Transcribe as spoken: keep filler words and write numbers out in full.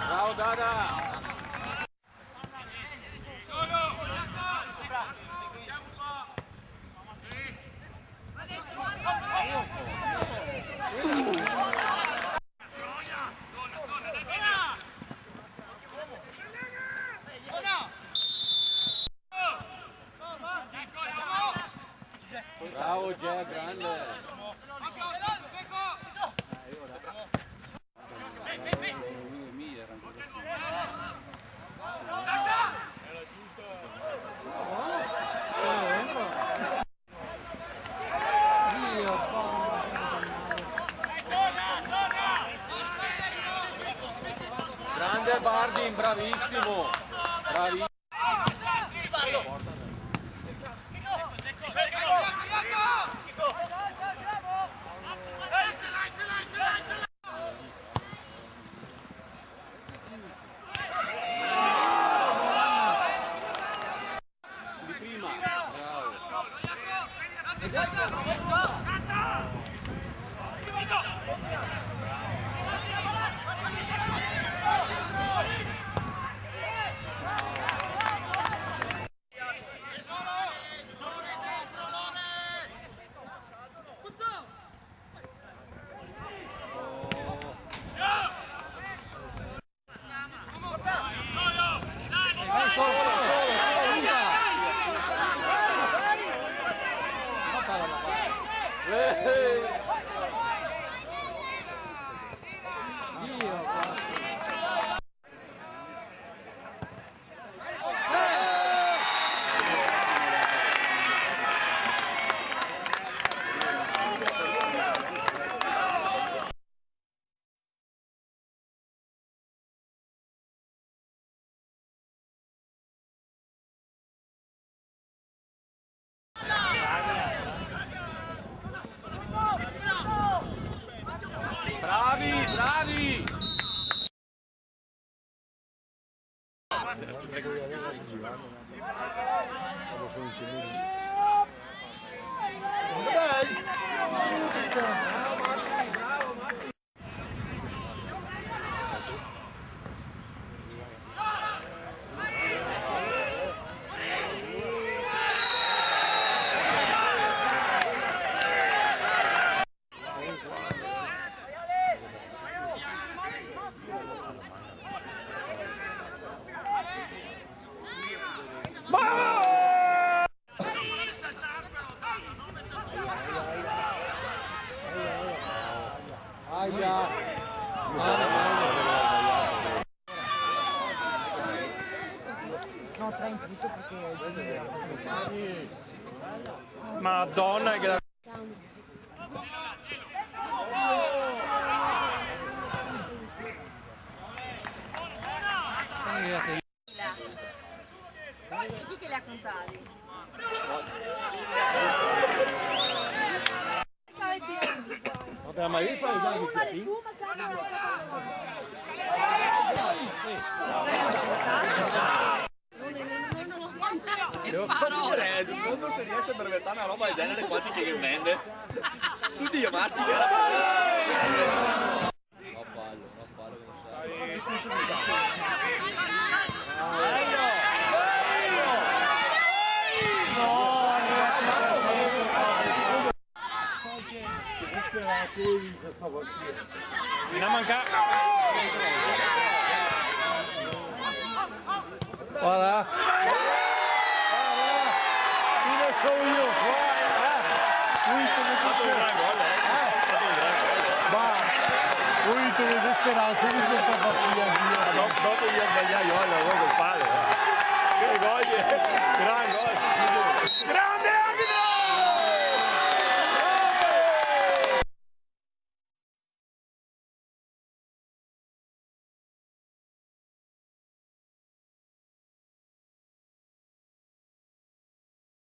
Bravo, Dada! Bravo, Gè, grande. Grande Bardin, bravissimo. Bravi- Di prima. Bravo. Bravi, bravi! Aia! No, tre in tutto perché... Madonna, che... E chi che li ha contati? Ma te la mai vista i Gianni Chiappini? Quanto direi, quando se riesce a brevetare una roba del genere, quanti che ne vende? Tuti i maschi che era... Vien a mancar. Voilà. Dove son mi? Qua, eh? Ui, come... Fato un gran gol, eh? Fato un gran gol. Ma, ui, come disperà, subito sta partita, Dio. Ma no, dopo gli ha sbagliato, gol, gol del palo, eh. Che gol, eh. Gran gol. Grande arbitro!